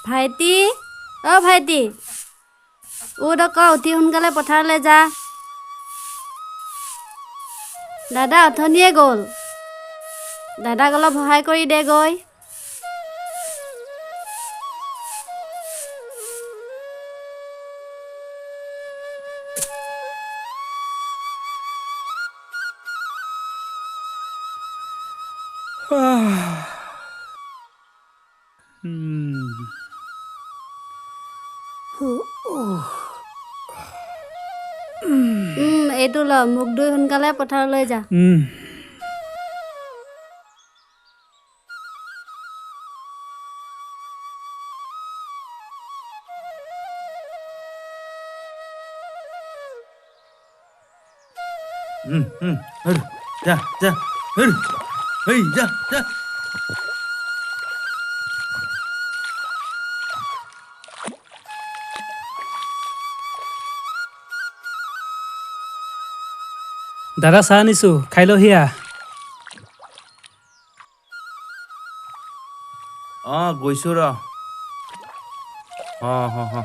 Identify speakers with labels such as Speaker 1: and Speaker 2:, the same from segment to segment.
Speaker 1: ভাইটি, অ ভাইটি, উঠ আকৌ, উঠি সোনকালে পথাৰলৈ যা। দাদা অথনিয়ে গ'ল, দাদাক অলপ সহায় কৰি দে গৈ। এইটো ল, মুখ ধুই সোনকালে পথাৰলৈ যা।
Speaker 2: যা যা, এই যা যা।
Speaker 3: দাদা চাহ আনিছো, খাই লহি আহ।
Speaker 2: অ গৈছো ৰ। অ হ হ।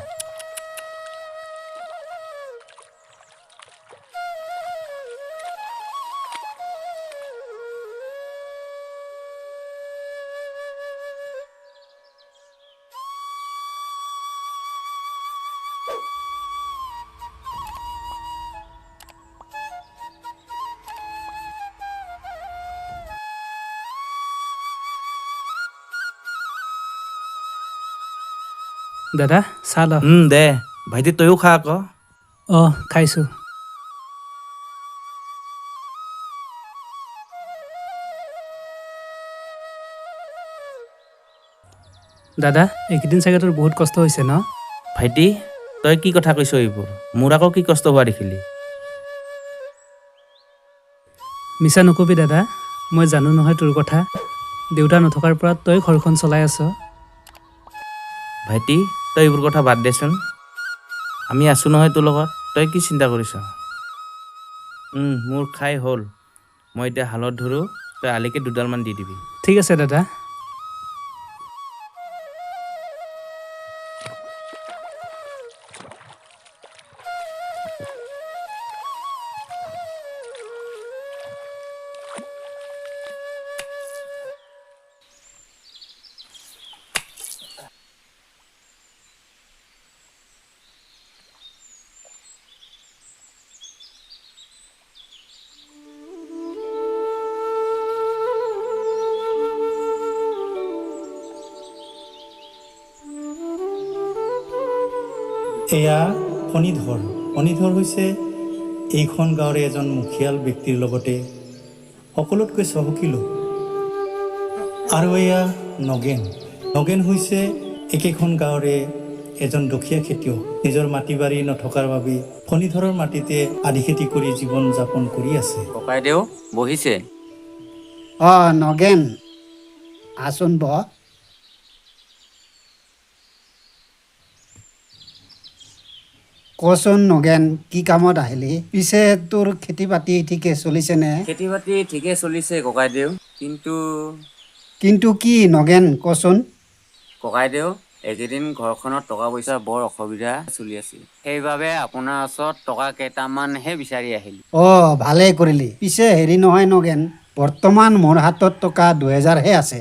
Speaker 3: দাদা চাহ ল।
Speaker 2: দে ভাইটি, তয়ো খা আকৌ।
Speaker 3: অ খাইছো। দাদা এইকেইদিন চাগে তোৰ বহুত কষ্ট হৈছে ন?
Speaker 2: ভাইটি তই কি কথা কৈছ এইবোৰ, মোৰ আকৌ কি কষ্ট হোৱা দেখিলি?
Speaker 3: মিছা নকবি দাদা, মই জানো নহয় তোৰ কথা। দেউতা নথকাৰ পৰা তই ঘৰখন চলাই আছ।
Speaker 2: ভাইটি তই এইবোৰ কথা বাদ দেচোন, আমি আছো নহয় তোৰ লগত, তই কি চিন্তা কৰিছ? মোৰ খাই হ'ল, মই এতিয়া হালত ধৰোঁ, তই আলিকে দুডালমান দি দিবি।
Speaker 3: ঠিক আছে দাদা।
Speaker 4: এয়া ফণীধৰ। ফণীধৰ হৈছে এইখন গাঁৱৰে এজন মুখিয়াল ব্যক্তিৰ লগতে সকলোতকৈ চহকী লোক। আৰু এয়া নগেন। নগেন হৈছে একেখন গাঁৱৰে এজন দুখীয়া খেতিয়ক। নিজৰ মাটি বাৰী নথকাৰ বাবে ফণীধৰৰ মাটিতে আধি খেতি কৰি জীৱন যাপন কৰি আছে।
Speaker 5: ককাইদেউ বহিছে।
Speaker 6: অ নগেন, আচোন বহ। কচোন নগেন, কি কামত আহিলি? পিছে তোৰ খেতি বাতি ঠিকে চলিছেনে?
Speaker 5: খেতি বাতি ঠিকে চলিছে ককাইদেউ, কিন্তু
Speaker 6: কিন্তু কি নগেন কচোন?
Speaker 5: ককাইদেউ এইকেইদিন ঘৰখনত টকা পইচা বৰ অসুবিধা চলি আছে, সেইবাবে আপোনাৰ ওচৰত টকা কেইটামানহে বিচাৰি আহিলো।
Speaker 6: অ ভালেই কৰিলি। পিছে হেৰি নহয় নগেন, বৰ্তমান মোৰ হাতত টকা 2000হে আছে,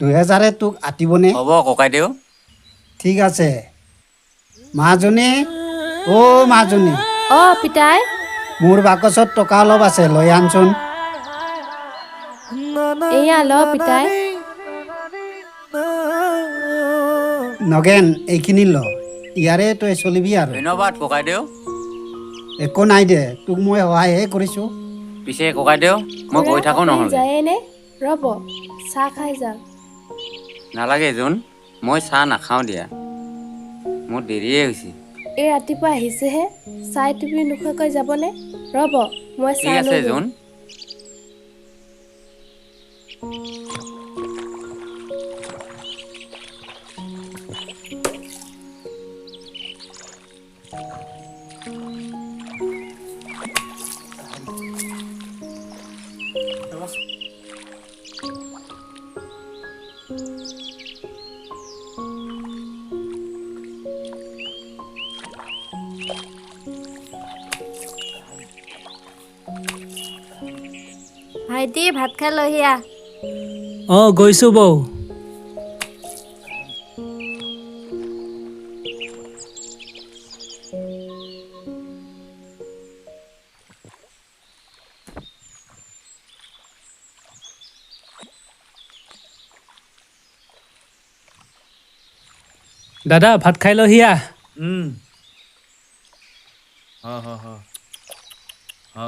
Speaker 6: 2000 তোক আঁতিবনে?
Speaker 5: হ'ব ককাইদেউ।
Speaker 6: ঠিক আছে। মাজনী, অ মাজনী।
Speaker 1: অ পিতাই।
Speaker 6: মোৰ বাকচত টকা অলপ আছে, লৈ আনচোন।
Speaker 1: এয়া ল পিতাই।
Speaker 6: নগেন এইখিনি ল, ইয়াৰে তই চলিবি আৰু।
Speaker 5: ধন্যবাদ ককাইদেউ।
Speaker 6: একো নাই দে, তোক মই সহায়হে কৰিছো।
Speaker 5: পিছে ককাইদেউ মই গৈ থাকো নহ'লে।
Speaker 7: যায়েনে? ৰ'ব চাহ খাই যাম।
Speaker 5: নালাগে জোন, মই চাহ নাখাওঁ দিয়া, মোৰ দেৰিয়ে হৈছে।
Speaker 7: এই ৰাতিপুৱা আহিছেহে, চাহ তুমি নোখোৱাকৈ যাবনে? ৰ'ব মই চাহ
Speaker 5: ঠিক আছে জোন।
Speaker 1: ভাইটি, ভাত খাই লহি আহ।
Speaker 3: অঁ, গৈছোঁ বৌ। দাদা, ভাত খাই লহি আহ।
Speaker 2: হ হ হ হ।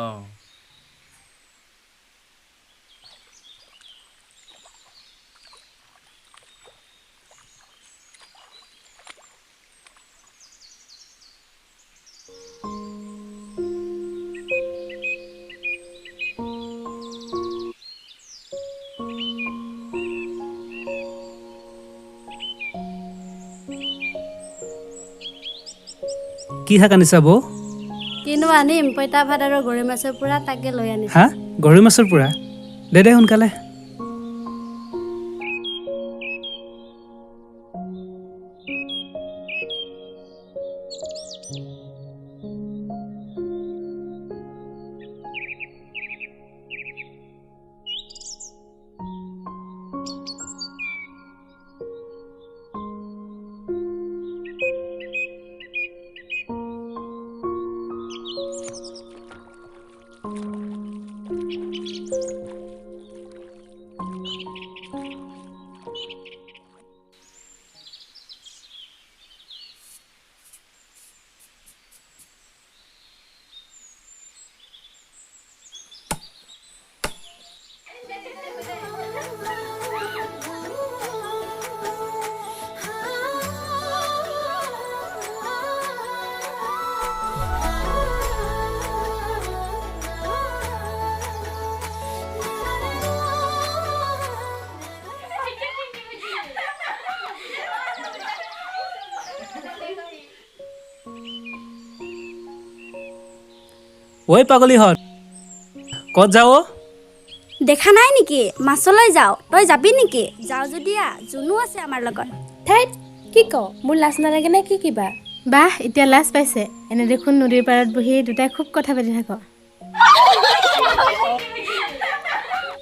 Speaker 3: কি শাক আনিছা বৌ?
Speaker 1: কিনো আনিম, পঁইতা ভাত আৰু গৰৈ মাছৰ পোৰা তাকে লৈ আনিছোঁ।
Speaker 3: হা, গৰৈ মাছৰ পোৰা? দে দে সোনকালে। ঐ পাগলীহঁত, ক'ত যাৱ?
Speaker 1: দেখা নাই নেকি, মাছলৈ যাওঁ। তই যাবি নেকি? যাওঁ যদি আহ, জোনো আছে আমাৰ লগত।
Speaker 7: ঠাইত কি কওঁ, মোৰ লাজ নালাগে নে কি কিবা?
Speaker 8: বাহ, এতিয়া লাজ পাইছে। এনে দেখোন নদীৰ পাৰত বহি দুটাই খুব কথা পাতি থাক।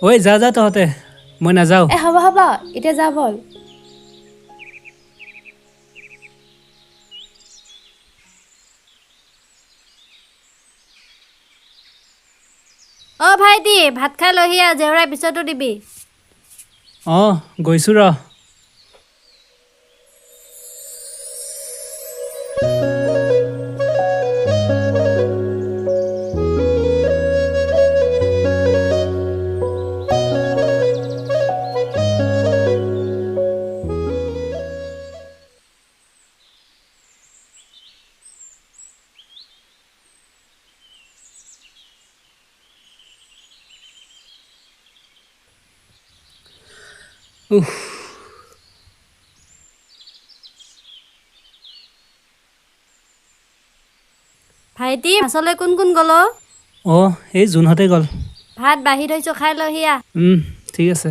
Speaker 3: ঐ যা যা তহঁতে, মই নাযাওঁ।
Speaker 7: এ হ'ব হ'ব, এতিয়া যা বল।
Speaker 1: অ ভাইটি, ভাত খাই লহি আহ, জেউৰাই পিছতো দিবি।
Speaker 3: অঁ, গৈছোঁ ৰ। উফ।
Speaker 1: ভাইটি, মাছলৈ কোন কোন গ'ল?
Speaker 3: অঁ, এই জোনহঁতে গ'ল।
Speaker 1: ভাত বাঢ়ি থৈছোঁ, খাই লহি আহ।
Speaker 3: ঠিক আছে।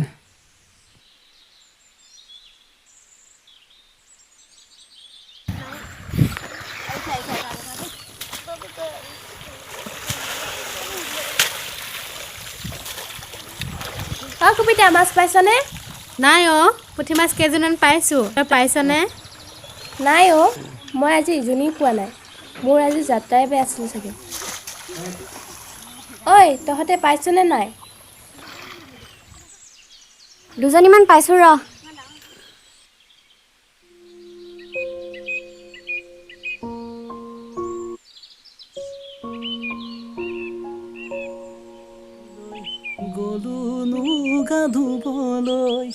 Speaker 7: অ কবিতা, মাছ পাইছনে?
Speaker 8: নাই অ, পুঠি মাছ কেইজনমান পাইছোঁ। তই পাইছনে?
Speaker 7: নাই অ, মই আজি ইজনীও পোৱা নাই। মোৰ আজি যাত্ৰাই বেয়া আছিল চাগে। ঐ তহঁতে পাইছনে নাই?
Speaker 1: দুজনীমান পাইছোঁ ৰ।
Speaker 3: গ'লো গা ধুবলৈ,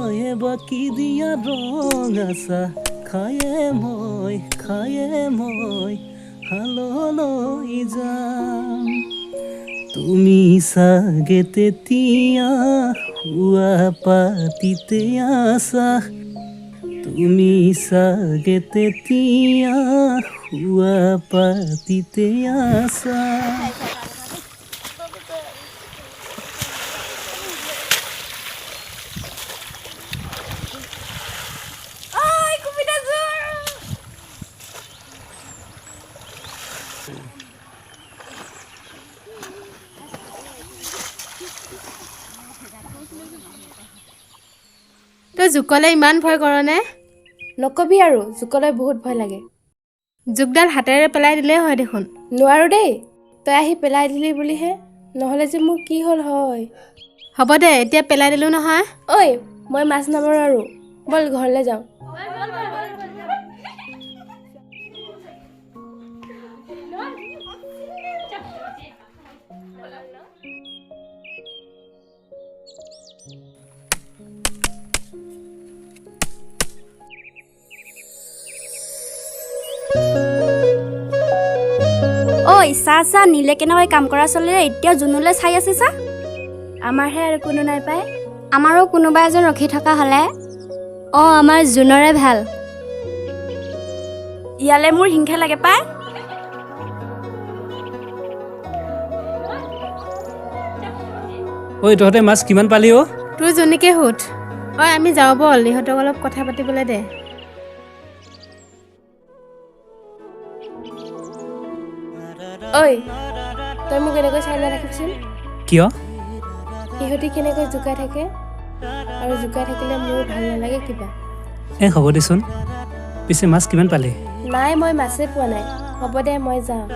Speaker 3: আয়ে বাকি দিয়া ৰং আছা, খায়ে মই খায়ে মই হাললৈ যাম। তুমি চাগে তেতিয়া শোৱা পাতিতে আছা, তুমি চাগে তেতিয়া শোৱা পাতিতে আছা।
Speaker 8: তই জোকলে ইমান ভয় কৰনে?
Speaker 7: নকবি আৰু, জোকলৈ বহুত ভয় লাগে।
Speaker 8: জোকডাল হাতেৰে পেলাই দিলেই হয় দেখোন।
Speaker 7: নোৱাৰো দেই, তই আহি পেলাই দিলি বুলিহে, নহ'লে যে মোৰ কি হ'ল হয়।
Speaker 8: হ'ব দে, এতিয়া পেলাই দিলোঁ নহয়।
Speaker 7: ঐ, মই মাছ নামাৰো আৰু, ব'ল ঘৰলৈ যাওঁ।
Speaker 1: ঐ চা চা, নীলে কেনেকৈ কাম কৰা চলেৰে এতিয়া জোনলৈ চাই আছে চা।
Speaker 7: আমাৰহে আৰু কোনো নাই পায়।
Speaker 1: আমাৰো কোনোবা এজন ৰখি থকা হ'লে। অঁ, আমাৰ জোনৰে ভাল। ইয়ালে মোৰ হিংসা লাগে পাই।
Speaker 3: ঐ তহঁতে মাছ কিমান পালি অ'?
Speaker 8: তোৰ জনীকে সোধ। ঐ আমি যাওঁ ব'ল, ইহঁতক অলপ কথা পাতিবলৈ দে।
Speaker 7: ঐ তই মোক এনেকৈ চাই নাথাকিবিচোন।
Speaker 3: কিয়?
Speaker 7: ইহঁতি কেনেকৈ জোকাই থাকে, আৰু জোকাই থাকিলে মোৰ ভাল নালাগে কিবা।
Speaker 3: এ হ'ব দেচোন, পিছে মাছ কিমান পালি?
Speaker 7: নাই, মই মাছেই পোৱা নাই। হ'ব দে, মই যাওঁ।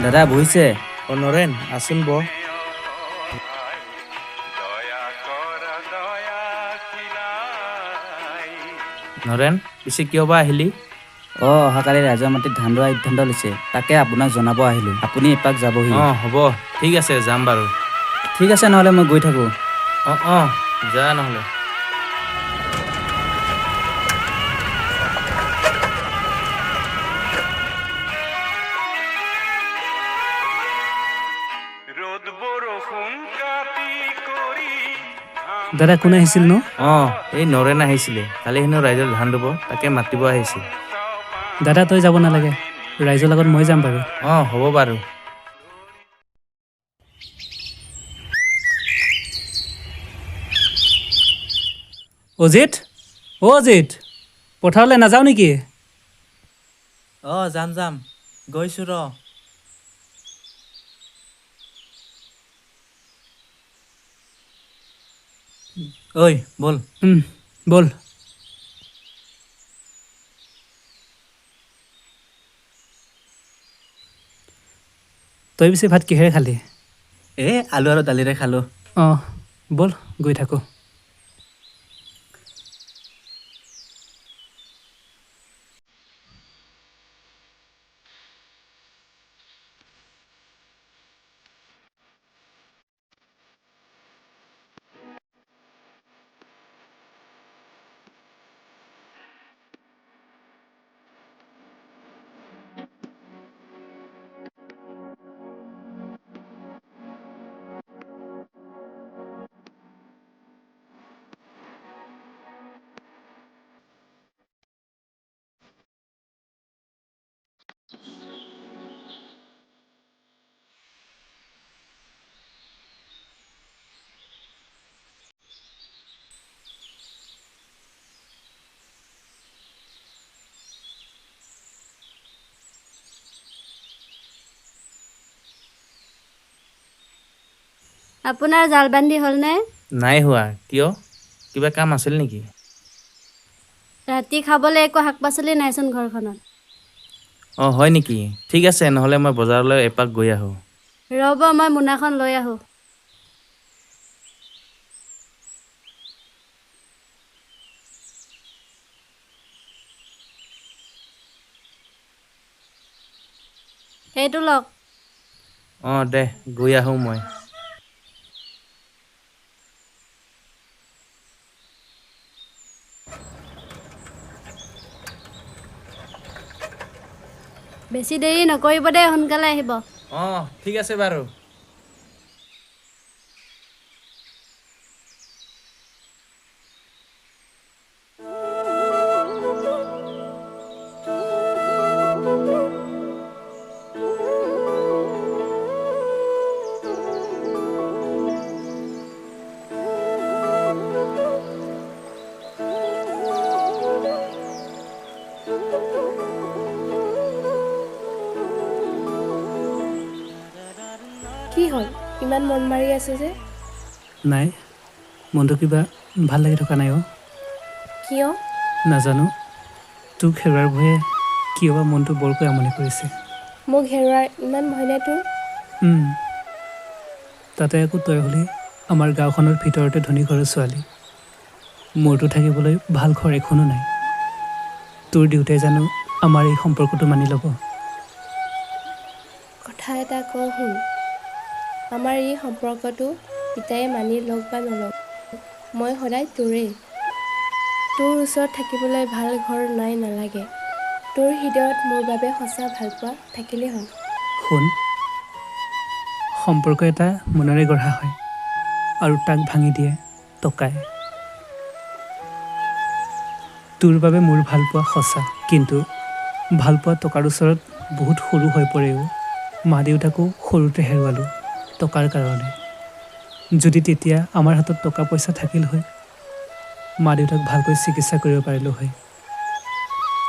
Speaker 9: দাদা বহিছে?
Speaker 2: অ নৰেন, আছোন বহ। নৰেন, পিছে কিয় বা আহিলি?
Speaker 9: অঁ, অহাকালি ৰাইজৰ মাটিত ধান ৰোৱাৰ সিদ্ধান্ত লৈছে, তাকে আপোনাক জনাব আহিলোঁ। আপুনি এপাক যাবহি।
Speaker 2: অঁ হ'ব, ঠিক আছে, যাম বাৰু।
Speaker 9: ঠিক আছে, নহ'লে মই গৈ থাকোঁ।
Speaker 2: অঁ অঁ, যা নহ'লে।
Speaker 3: দাদা কোন আহিছিল নো?
Speaker 2: অঁ, এই নৰেন আহিছিলে, কালি হেনো ৰাইজৰ ধান ৰুব, তাকে মাতিব আহিছিল।
Speaker 3: দাদা তই যাব নালাগে, ৰাইজৰ লগত মই যাম বাৰু।
Speaker 2: অঁ হ'ব বাৰু।
Speaker 3: অজিত, অ' অজিত, পথাৰলৈ নাযাওঁ নেকি?
Speaker 10: অঁ যাম যাম, গৈছোঁ ৰ। ঐ ব'ল।
Speaker 3: ব'ল। তই পিছে ভাত কিহেৰে খালি?
Speaker 10: এই আলু আৰু দালিৰে খালোঁ।
Speaker 3: অঁ ব'ল, গৈ থাকোঁ।
Speaker 1: আপোনাৰ জাল বান্ধি হ'লনে?
Speaker 2: নাই হোৱা। কিয়, কিবা কাম আছিল নেকি?
Speaker 1: ৰাতি খাবলৈ একো শাক পাচলি নাইচোন ঘৰখনত।
Speaker 2: অঁ হয় নেকি, ঠিক আছে, নহ'লে মই বজাৰলৈ এপাক গৈ আহোঁ।
Speaker 1: ৰ'ব, মই মোনাখন লৈ আহোঁ। এইটো লওক।
Speaker 2: অঁ দে, গৈ আহোঁ মই।
Speaker 1: বেছি দেৰি নকৰিব দেই, সোনকালে আহিব।
Speaker 2: অঁ, ঠিক আছে বাৰু।
Speaker 7: কি হ'ল, ইমান মন মাৰি আছে যে?
Speaker 3: নাই, মনটো কিবা ভাল লাগি থকা নাই অ'।
Speaker 7: কিয়?
Speaker 3: নাজানো, তোক হেৰুৱাৰ ভয়ে কিয় বা মনটো বৰকৈ আমনি কৰিছে।
Speaker 7: মোক হেৰুৱাৰ ইমান ভয় নে তোৰ?
Speaker 3: তাতে আকৌ তই হ'লি আমাৰ গাঁওখনৰ ভিতৰতে ধনী ঘৰৰ ছোৱালী। মোৰতো থাকিবলৈ ভাল ঘৰ এখনো নাই। তোৰ দেউতাই জানো আমাৰ এই সম্পৰ্কটো মানি ল'ব?
Speaker 7: কথা এটা কওঁ শুন, আমাৰ এই সম্পৰ্কটো পিতায়ে মানি লওক বা নলওক, মই সদায় তোৰেই। তোৰ ওচৰত থাকিবলৈ ভাল ঘৰ নাই নালাগে, তোৰ হৃদয়ত মোৰ বাবে সঁচা ভালপোৱা থাকিলেই হ'ল।
Speaker 3: শুন, সম্পৰ্ক এটা মনেৰে গঢ়া হয় আৰু তাক ভাঙি দিয়ে টকাই। তোৰ বাবে মোৰ ভালপোৱা সঁচা, কিন্তু ভালপোৱা টকাৰ ওচৰত বহুত সৰু হৈ পৰেও। মা দেউতাকো সৰুতে হেৰুৱালোঁ টকাৰ কাৰণে। যদি তেতিয়া আমাৰ হাতত টকা পইচা থাকিল হয়, মা দেউতাক ভালকৈ চিকিৎসা কৰিব পাৰিলোঁ হয়।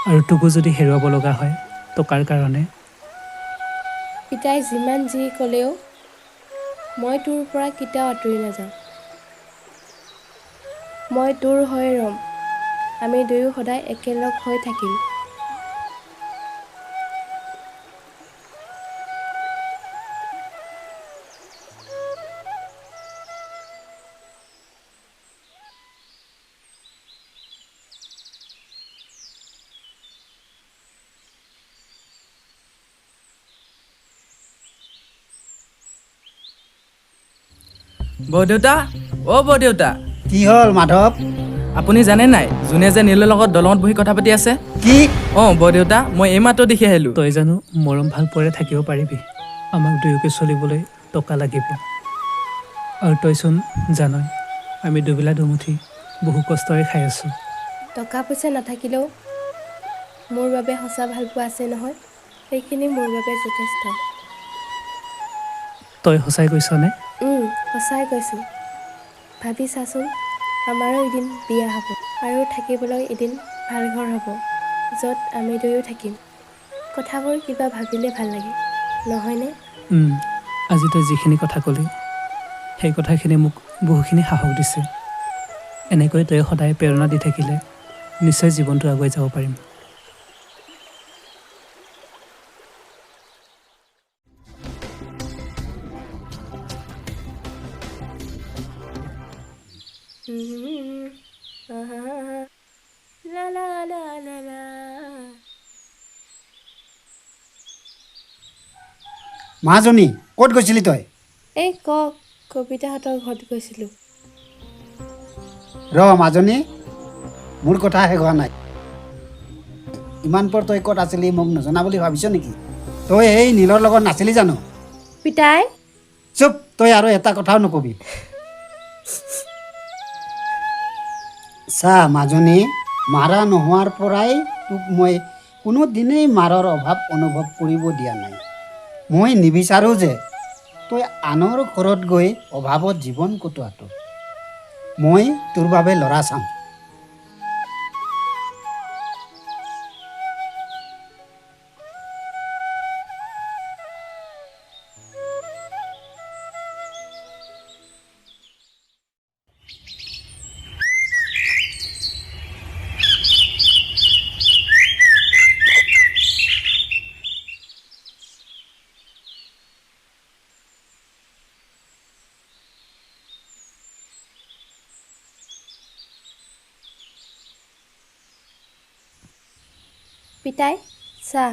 Speaker 3: আৰু তোকো যদি হেৰুৱাব লগা হয় টকাৰ কাৰণে।
Speaker 7: পিতাই যিমান যি ক'লেও মই তোৰ পৰা কেতিয়াও আঁতৰি নাযাওঁ। মই তোৰ হৈ ৰ'ম। আমি দুয়ো সদায় একেলগ হৈ থাকিম।
Speaker 10: বৰদেউতা, অ' বৰদেউতা।
Speaker 6: কি হ'ল মাধৱ?
Speaker 10: আপুনি জানে নাই যোনে যে নীলৰ লগত দলঙত বহি কথা পাতি আছে?
Speaker 6: কি?
Speaker 10: অঁ বৰদেউতা, মই এইমাত্ৰ দেখি আহিলোঁ।
Speaker 3: তই জানো মৰম ভাল পোৱাৰে থাকিব পাৰিবি? আমাক দুয়োকে চলিবলৈ টকা লাগিব। আৰু তইচোন জানই আমি দুবেলা দুমুঠি বহু কষ্টৰে খাই আছোঁ।
Speaker 7: টকা পইচা নাথাকিলেও মোৰ বাবে সঁচা ভালপোৱা আছে নহয়, সেইখিনি মোৰ বাবে যথেষ্ট।
Speaker 3: তই সঁচাই কৈছনে?
Speaker 7: সঁচাই কৈছোঁ। ভাবি চাচোন, আমাৰো এদিন বিয়া হ'ব আৰু থাকিবলৈ এদিন ভাল ঘৰ হ'ব, য'ত আমি দুয়ো থাকিম। কথাবোৰ কিবা ভাবিলে ভাল লাগে নহয়নে?
Speaker 3: আজি তই যিখিনি কথা ক'লি সেই কথাখিনি মোক বহুখিনি সাহস দিছে। এনেকৈ তই সদায় প্ৰেৰণা দি থাকিলে নিশ্চয় জীৱনটো আগুৱাই যাব পাৰিম।
Speaker 6: মাজনী, ক'ত গৈছিলি তই?
Speaker 7: এই ক, কবিতাহঁতৰ ঘৰত গৈছিলোঁ।
Speaker 6: ৰ মাজনী, মোৰ কথা শেষ হোৱা নাই। ইমান পৰ তই ক'ত আছিলি মোক নজনা বুলি ভাবিছ নেকি? তই এই নীলৰ লগত নাছিলি জানো?
Speaker 7: পিতাই।
Speaker 6: চুপ, তই আৰু এটা কথাও নকবি। চা মাজনী, মাৰা নোহোৱাৰ পৰাই তোক মই কোনোদিনেই মাৰৰ অভাৱ অনুভৱ কৰিব দিয়া নাই। মই নিবিচাৰোঁ যে তই আনৰ ঘৰত গৈ অভাৱত জীৱন কটোৱাটো। মই তোৰ বাবে ল'ৰা চাম।
Speaker 7: পিতাই, চাহ।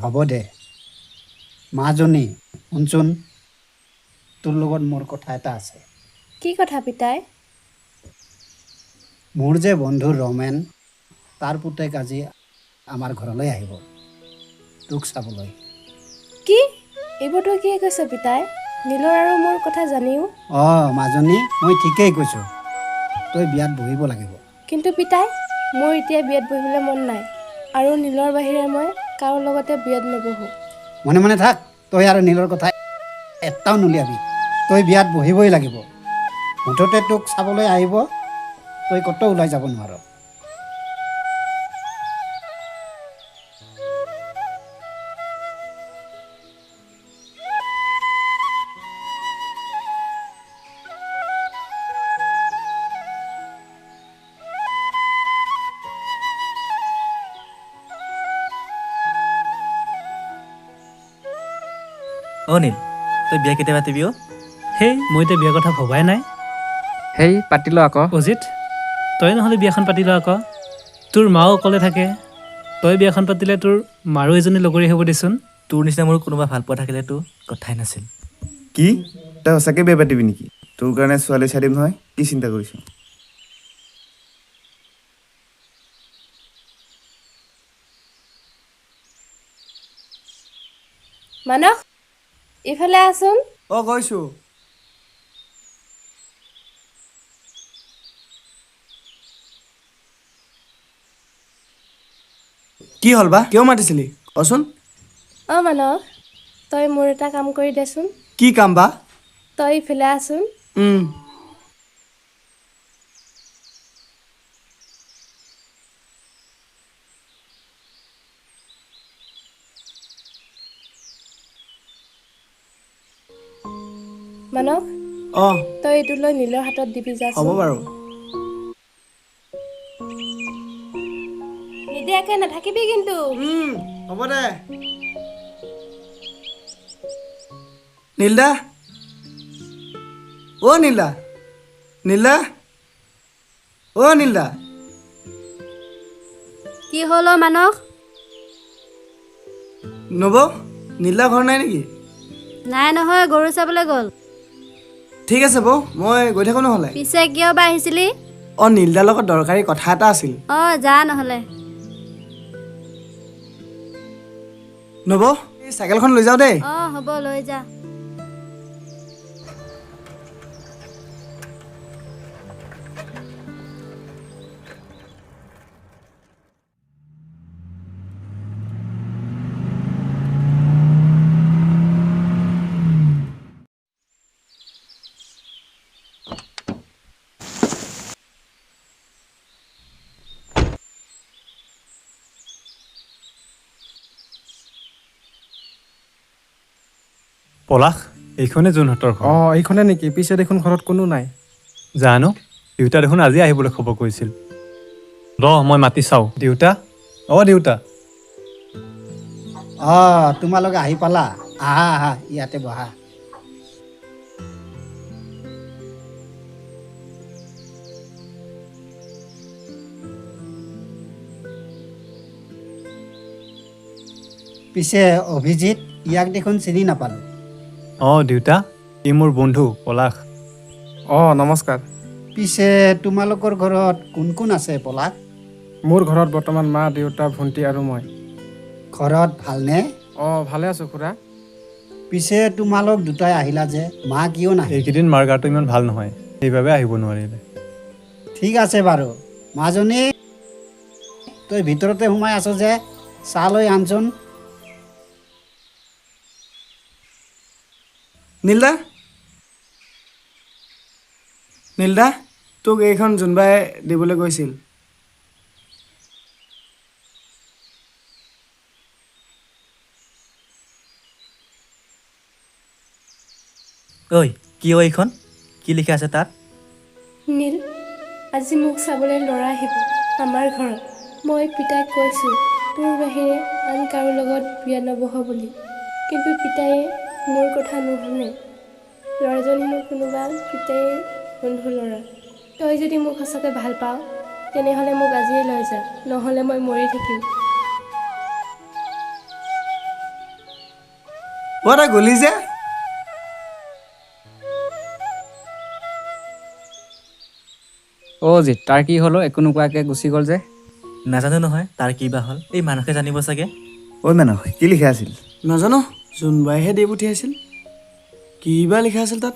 Speaker 6: হ'ব দে। মাজনী শুনচোন, তোৰ লগত মোৰ কথা এটা আছে।
Speaker 7: কি কথা পিতাই?
Speaker 6: মোৰ যে বন্ধু ৰমেন, তাৰ পুতেক আজি আমাৰ ঘৰলৈ আহিব। তোক চাবলৈ।
Speaker 7: কি এইবোৰ তই কি কৈছ পিতাই? নীলৰ আৰু মোৰ কথা জানিও?
Speaker 6: অঁ মাজনী, মই ঠিকেই কৈছোঁ, তই বিয়াত বহিব লাগিব।
Speaker 7: কিন্তু পিতাই, মোৰ এতিয়া বিয়াত বহিবলৈ মন নাই আৰু নীলৰ বাহিৰে মই কাৰো লগতে বিয়াত নবহোঁ।
Speaker 6: মনে মনে থাক, তই আৰু নীলৰ কথা এটাও নুলিয়াবি। তই বিয়াত বহিবই লাগিব, মুঠতে তোক চাবলৈ আহিব, তই ক'তো ওলাই যাব নোৱাৰ।
Speaker 9: অ নীল, তই বিয়া কেতিয়া পাতিবি? অ
Speaker 3: সেই মই এতিয়া বিয়াৰ কথা ভবাই নাই।
Speaker 10: সেই পাতি ল আকৌ।
Speaker 3: অজিত, তই নহ'লে বিয়াখন পাতি ল আকৌ, তোৰ মাও অকলে থাকে, তই বিয়াখন পাতিলে তোৰ মাৰো এজনী লগৰী হ'ব দেচোন।
Speaker 9: তোৰ নিচিনা মোৰ কোনোবা ভাল পোৱা থাকিলেতো কথাই নাছিল।
Speaker 11: কি তই সঁচাকৈ বিয়া পাতিবি নেকি? তোৰ কাৰণে ছোৱালী চাই দিম নহয়, কি চিন্তা কৰিছ?
Speaker 7: মানস, ইফালে আছোন।
Speaker 12: অ গৈছো। কি হ'ল বা, কিয় মাতিছিলি কচোন?
Speaker 7: অ মানস, তই মোৰ এটা কাম কৰি দেচোন।
Speaker 12: কি কাম বা?
Speaker 7: তই ইফালে আছোন। মানস,
Speaker 12: অ
Speaker 7: তই এইটো লৈ নীলৰ হাতত দিবি যাচোন।
Speaker 12: হ'ব বাৰু।
Speaker 7: নিদিয়াকে নাথাকিবি কিন্তু।
Speaker 12: হ'ব দে। নীলদা, অ নীলদা, নীলদা, অ নীলদা।
Speaker 1: কি হ'ল অ মানস?
Speaker 12: নবৌ, নীলদা ঘৰ নাই নেকি?
Speaker 1: নাই নহয়, গৰু চাবলৈ গ'ল।
Speaker 12: ঠিক আছে বৌ, মই গৈ থাকো নহ'লে।
Speaker 1: পিছে কিয় বা আহিছিলি?
Speaker 12: অ নীলদাৰ লগত দৰকাৰী কথা এটা আছিল।
Speaker 1: অ যা নহ'লে।
Speaker 12: নবৌ, এই চাইকেলখন লৈ যাওঁ দেই।
Speaker 1: অ হ'ব, লৈ যা।
Speaker 13: পলাশ, এইখনে জোনহঁতৰ ঘৰ।
Speaker 14: অ এইখনে নেকি? পিছে দেখোন ঘৰত কোনো নাই।
Speaker 13: জানো, দেউতা দেখোন আজি আহিবলৈ খবৰ কৰিছিল। ৰ মই মাতি চাওঁ। দেউতা, অ দেউতা।
Speaker 6: অ তোমালোকে আহি পালা, আহা আহা, ইয়াতে বহা। পিছে অভিজিত, ইয়াক দেখোন চিনি নাপালোঁ।
Speaker 13: অ দেউতা, ই মোৰ বন্ধু পলাশ।
Speaker 14: অ নমস্কাৰ।
Speaker 6: পিছে তোমালোকৰ ঘৰত কোন কোন আছে পলাশ?
Speaker 14: মোৰ ঘৰত বৰ্তমান মা, দেউতা, ভণ্টি আৰু মই।
Speaker 6: ঘৰত ভালনে?
Speaker 14: অ ভালে আছো খুৰা।
Speaker 6: পিছে তোমালোক দুটাই আহিলা যে, মা কিয় নাহে?
Speaker 13: এইকেইদিন মাৰ গাটো ইমান ভাল নহয়, সেইবাবে আহিব নোৱাৰিলে।
Speaker 6: ঠিক আছে বাৰু। মাজনী, তই ভিতৰতে সোমাই আছ যে, চাহ লৈ আনচোন।
Speaker 12: নীলদা, নীলদা, তোক এইখন জোনবাই দিবলৈ কৈছিল।
Speaker 9: ঐ কি অ এইখন? কি লিখা আছে তাত?
Speaker 7: নীল, আজি মোক চাবলৈ ল'ৰা আহিব আমাৰ ঘৰত। মই পিতাইক কৈছোঁ তোৰ বাহিৰে আন কাৰো লগত বিয়া নবহ বুলি, কিন্তু পিতায়ে মোৰ কথা নুশুনে। ল'ৰাজন হেনো কোনোবা পিতাইৰ বন্ধু ল'ৰা। তই যদি মোক সঁচাকৈ ভাল পাৱ তেনেহ'লে মোক আজিয়ে লৈ যা, নহ'লে মই মৰি থাকিম।
Speaker 12: অ তই গ'লি যে?
Speaker 10: অ জিত, তাৰ কি হ'ল? একো নোকোৱাকৈ গুচি গ'ল যে।
Speaker 9: নাজানো নহয় তাৰ কি বা হ'ল, এই মানুহে জানিব চাগে।
Speaker 11: ঐ মানস, কি লিখা আছিল?
Speaker 12: নাজানো, জোনবাইহে দি পঠিয়াইছিল। কিবা লিখা আছিল তাত।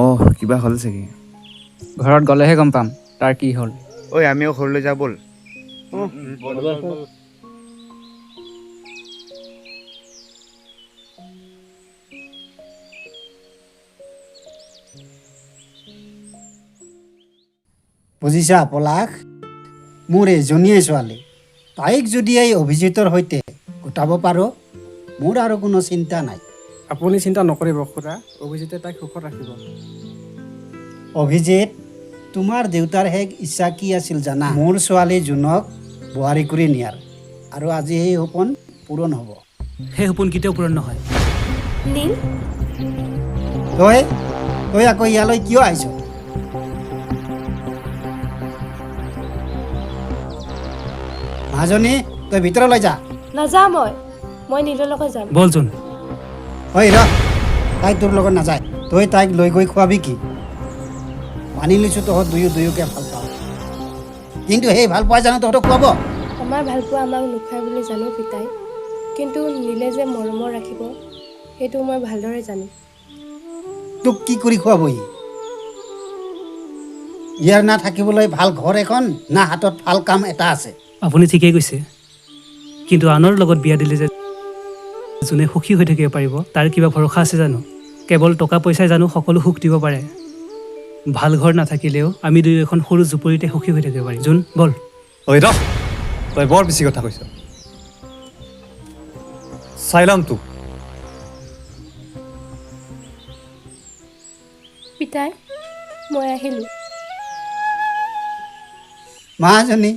Speaker 11: অঁ, কিবা হ'ল চাগে।
Speaker 10: ঘৰত গ'লেহে গম পাম তাৰ কি হ'ল।
Speaker 11: ঐ, আমিও ঘৰলৈ যাওঁ ব'ল।
Speaker 6: বুজিছা পলাশ, মোৰ এজনীয়ে ছোৱালী, তাইক যদি এই অভিজিতৰ সৈতে গোটাব পাৰোঁ, মোৰ আৰু কোনো চিন্তা নাই।
Speaker 14: আপুনি চিন্তা নকৰিব খুৰা, অভিজিতে তাইক সুখত ৰাখিব।
Speaker 6: অভিজিত, তোমাৰ দেউতাৰ শেষ ইচ্ছা কি আছিল জানা? মোৰ ছোৱালী জোনক বোৱাৰী কৰি নিয়াৰ, আৰু আজি সেই সপোন পূৰণ হ'ব।
Speaker 3: সেই সপোন কেতিয়াও পূৰণ নহয়।
Speaker 7: নীল,
Speaker 6: তই আকৌ ইয়ালৈ কিয় আহিছ? মাজনী, তই ভিতৰলৈ যা।
Speaker 7: নাযাওঁ মই, মই নীলৰ লগত যাম।
Speaker 3: ব'ল জোন।
Speaker 6: ঐ ৰ, তাই তোৰ লগত নাযায়। তই তাইক লৈ গৈ খুৱাবি কি? মানি লৈছোঁ তহঁত দুয়ো দুয়োকে ভাল পাওঁ, কিন্তু সেই ভাল পোৱা জানো তহঁতক খুৱাব?
Speaker 7: আমাৰ ভালপোৱা আমাক নোখোৱাই বুলি জানো পিতাই, কিন্তু নীলে যে মৰমৰ ৰাখিব সেইটো মই ভালদৰে জানো।
Speaker 6: তোক কি কৰি খুৱাবহি? ইয়াৰ না থাকিবলৈ ভাল ঘৰ এখন, না হাতত ভাল কাম এটা আছে।
Speaker 3: আপুনি ঠিকেই কৈছে, কিন্তু আনৰ লগত বিয়া দিলে যে যোনে সুখী হৈ থাকিব পাৰিব তাৰ কিবা ভৰসা আছে জানো? কেৱল টকা পইচাই জানো সকলো সুখ দিব পাৰে? ভাল ঘৰ নাথাকিলেও আমি দুয়ো এখন সৰু জুপুৰিতে সুখী হৈ থাকিব পাৰিম। জোন, ব'ল।
Speaker 13: ঐ ৰ, তই বৰ বেছি কথা কৈছ। চাই ল'ম তোক।
Speaker 7: পিতাই, মই আহিলোঁ।
Speaker 6: মাজনী,